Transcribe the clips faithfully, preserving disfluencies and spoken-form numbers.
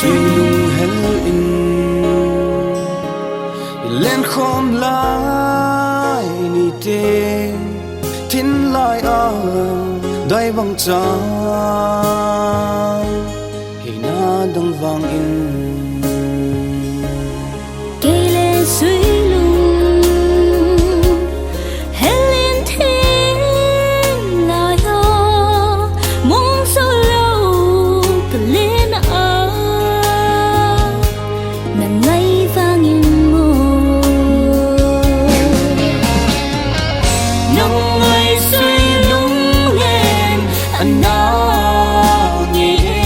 Sui lunghel in i lenkhawm lai nite, thin lai a dai bang cha, heina dang vang in. Kei le sui lunghel in thin lai a mung zo lo ka len a, nang ngai vang in maw. Nang ngai sui lunglen a na ngei e.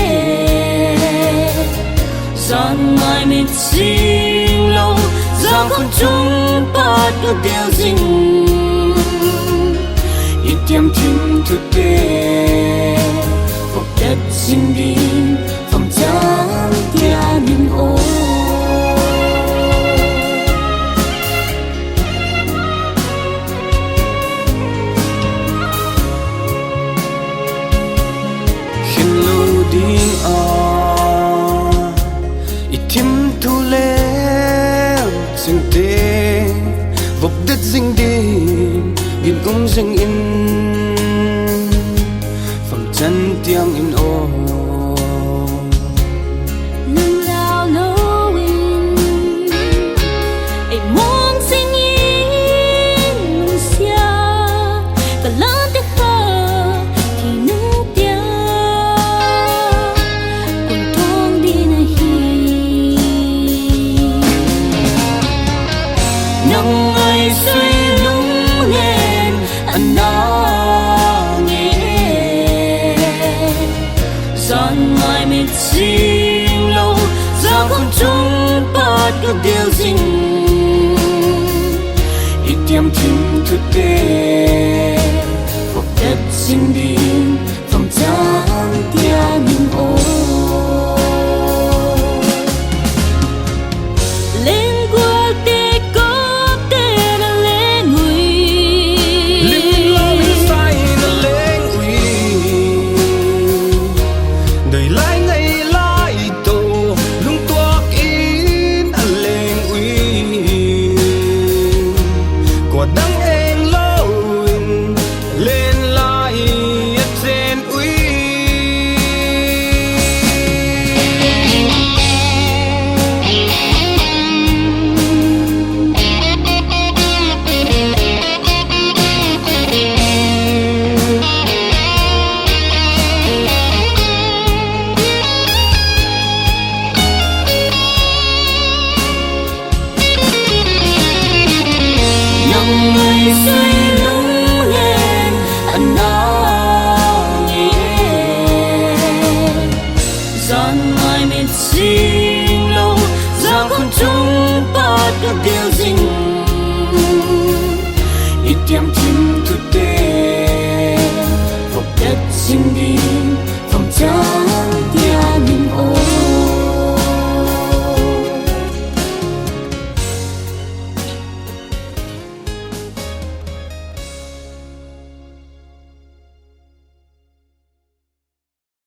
Zan mai mit sing lo, zan khun chung pat ka del zing. I tiam thim thute, vop det zing ding, vop chang tia min aw. Khen lo ding a, i thim thu le chingte, vop det zing ding, gin um zing in